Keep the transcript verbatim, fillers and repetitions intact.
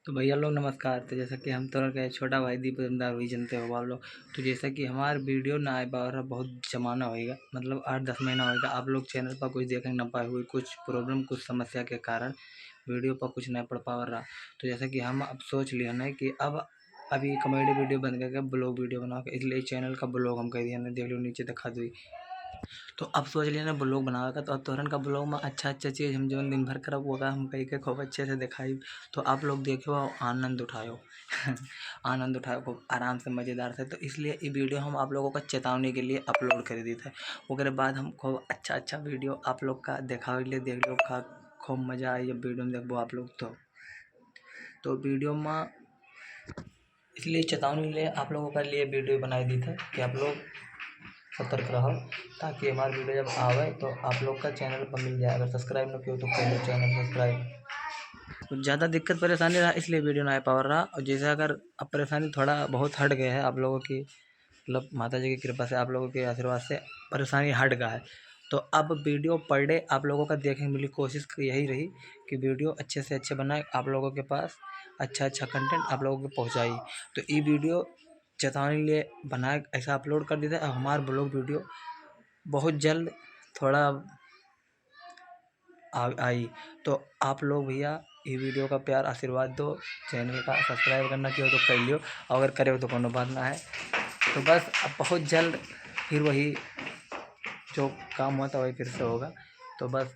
तो भैया लोग नमस्कार। तो जैसा कि हम तोहर के छोटा भाई दीपक दमदार वही जनते हो आप लोग। तो जैसा कि हमार video ना आए पावर रहा, बहुत जमाना होएगा, मतलब आठ दस महीना होएगा, आप लोग channel पर कुछ देखे ना पाए हुए, कुछ problem, कुछ समस्या के कारण video पर कुछ नहीं पड़ पावर रहा। तो जैसा कि हम अब सोच लिया ना कि अब अभी comedy video बंद करके vlog video बनाओ, इसलिए channel का vlog हम कह दिया ना, देख लो नीचे दिखा दो। तो अब सोच लिया ना vlog बनावे का, तो अब तोहरन का vlog में अच्छा अच्छा चीज़ हम जौन दिन भर करब वो का हम कह के खूब अच्छे से दिखाई। तो आप लोग देखो और आनंद उठाओ। आनंद उठाओ खूब आराम से, मज़ेदार से। तो इसलिए ये video हम आप लोगों का चेतावनी के लिए upload कर दी था। ओकरे बाद हम खूब अच्छा अच्छा video आप लोग का देखावे के लिए, देख लो का खूब मज़ा आई जब video में देखबो आप लोग। तो तो video में इसलिए चेतावनी ले आप लोगों के लिए video बनाई दी था कि आप लोग सतर्क रहो, ताकि हमारे video जब आवे तो आप लोग का channel पर मिल जाए। अगर subscribe न कियो तो कर लो channel subscribe। कुछ ज़्यादा दिक्कत परेशानी रहा, इसलिए video ना आ पावर रहा। और जैसे अगर अब परेशानी थोड़ा बहुत हट गया है आप लोगों की, मतलब माता जी की कृपा से, आप लोगों के आशीर्वाद से परेशानी हट गया है। तो अब video per day आप लोगों का देखने के लिए कोशिश यही रही कि video अच्छे से अच्छे बनाए, आप लोगों के पास अच्छा अच्छा content आप लोगों को पहुँचाई। तो ये video चेतावनी लिए बनाए, ऐसा upload कर देते हैं। अब हमार vlog video बहुत जल्द थोड़ा आ-, आई। तो आप लोग भैया ये video का प्यार आशीर्वाद दो, channel का subscribe करना कियो तो कर लियो, और अगर करे हो तो कोनो बात ना है। तो बस अब बहुत जल्द फिर वही जो काम हुआ था वही फिर से होगा। तो बस